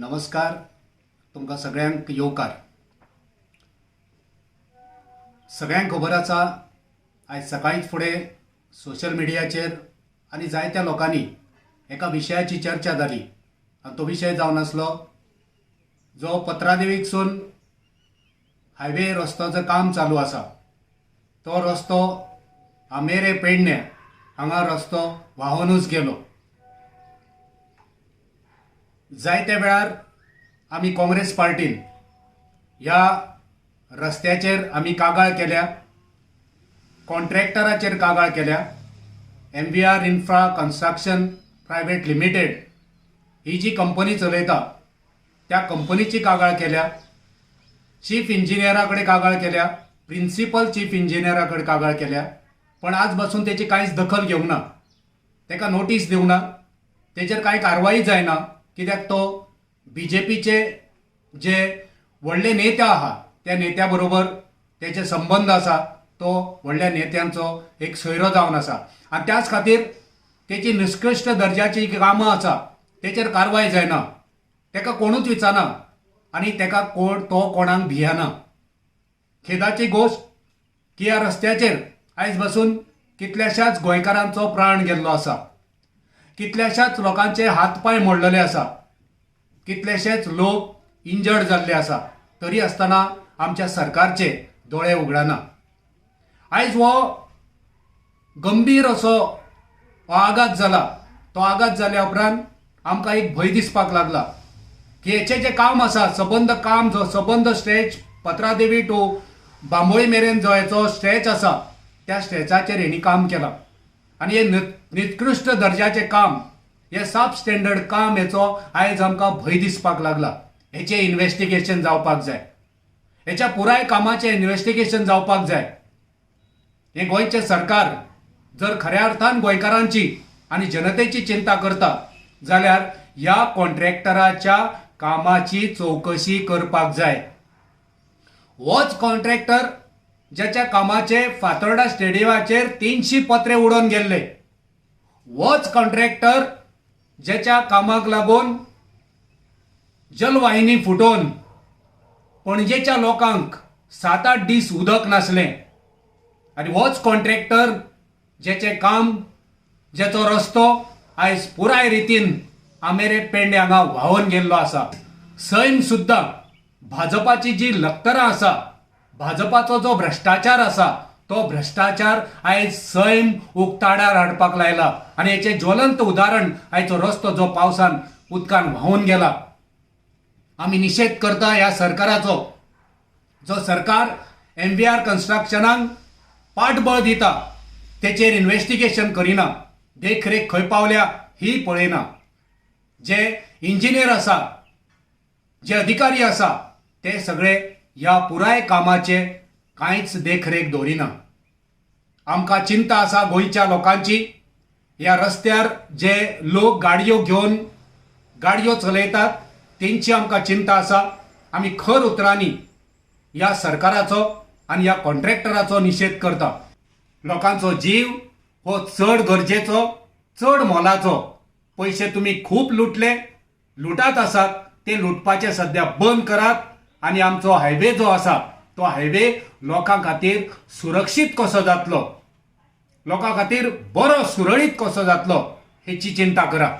नमस्कार, तुमकां सगळ्यांक येवकार. सगळ्यांक खबर आसा, आयज सकाळींच फुडें सोशल मिडियाचेर आनी जायत्या लोकांनी एका विशयाची चर्चा जाली आनी तो विशय जावन आसलो जो पत्रादेवीकसून हायवे रस्तो काम चालू आसा, तो रस्तो आमेरे पेडण्या हांगा रस्तो व्हांवनूच गेलो. जायत्या वेळार आमी काँग्रेस पार्टीन ह्या रस्त्याचेर आमी कागाळ केल्या, कॉन्ट्रॅक्टराचेर कागाळ केल्या. MVR infra construction private limited ही जी कंपनी चलयता त्या कंपनीची कागाळ केल्या, चीफ इंजिनियरा कडेन कागाळ केल्या, प्रिन्सिपल चीफ इंजिनियरा कडेन कागाळ केल्या, पण आज पासून तेची कांयच दखल घेवंक ना, ताका नोटीस दिवंक ना, तेचेर कांय कारवाई जायना. कित्याक तो बीजेपीचे जे व्हडले नेते आहा त्या नेत्या बरोबर तेचे संबंद आसा, तो व्हडल्या नेत्यांचो एक सोयरो जावन आसा आनी त्याच खातीर तेची निष्कृश्ट दर्जाची कामां आसा तेचेर कारवाय जायना, तेका कोणूच विचारना आनी तेका कोण तो कोणाक भियेना. खेदाची गोश्ट की ह्या रस्त्याचेर आयज पासून कितल्याशाच गोंयकारांचो प्राण गेल्लो आसा, कितल्याशाच लोकांचे हात पांय मोडलेले आसा, कितलेशेच लोक इंजर्ड जाल्ले आसा, तरी आसतना आमच्या सरकारचे दोळे उगडना. आयज हो गंभीर असो हो आघात जाला. तो आघात जाल्या उपरांत आमकां एक भंय दिसपाक लागला की हेचें जें काम आसा, सबंद काम जो सबंद स्ट्रेच पत्रादेवी टू बांबोळी मेरेन जो हेचो स्ट्रेच आसा त्या स्ट्रेचाचेर हेणी काम केलां आनी हे निकृश्ट दर्जाचें काम, हें सब स्टँडर्ड काम, हेचो आयज आमकां भंय दिसपाक लागला. हेचें इन्वेस्टिगेशन जावपाक जाय, हेच्या पुराय कामाचें इन्वेस्टिगेशन जावपाक जाय. हें गोंयचें सरकार जर खऱ्या अर्थान गोंयकारांची आनी जनतेची चिंता करता जाल्यार ह्या कॉन्ट्रॅक्टराच्या कामाची चवकशी करपाक जाय. होच कॉन्ट्रॅक्टर ज्याच्या कामाचे फातोर्डा स्टेडियमाचेर 300 पत्रे उडोवन गेल्ले, होच कॉन्ट्रॅक्टर ज्याच्या कामाक लागून जलवाहिनी फुटोवन पणजेच्या लोकांक 7-8 दीस उदक नासलें, आनी होच कॉन्ट्रॅक्टर ज्याचें काम, ज्याचो रस्तो आयज पुराय रितीन आमेरे पेडणे हांगा व्हांवन गेल्लो आसा. सैम सुद्दां भाजपाची जी लखतरां आसा, भाजपाचो जो भ्रश्टाचार आसा तो भ्रश्टाचार आयज सैम उक्ताडार हाडपाक लायला आनी हेचें ज्वलंत उदाहरण आयचो रस्तो जो पावसान उदकान व्हांवन गेला. आमी निशेध करता ह्या सरकाराचो, जो सरकार MVR कन्स्ट्रक्शनाक पाठबळ दिता, तेचेर इन्वेस्टिगेशन करिना, देखरेख खंय पावल्या ही पळयना. जे इंजिनियर आसा, जे अधिकारी आसा ते सगळे ह्या पुराय कामाचे कांयच देखरेख दवरिना. आमकां चिंता आसा गोंयच्या लोकांची. ह्या रस्त्यार जे लोक गाडयो घेवन गाडयो चलयतात तेंची आमकां चिंता आसा. आमी खर उतरांनी ह्या सरकाराचो आनी ह्या कॉन्ट्रॅक्टराचो निशेध करता. लोकांचो जीव हो चड गरजेचो, चड मोलाचो. पयशे तुमी खूब लुटले, लुटात आसात, ते लुटपाचे सद्या बंद करात आनी आमचो हायवे जो आसा तो हायवे लोकां खातीर सुरक्षीत कसो जातलो, लोकां खातीर बरो सुरळीत कसो जातलो हेची चिंता करा.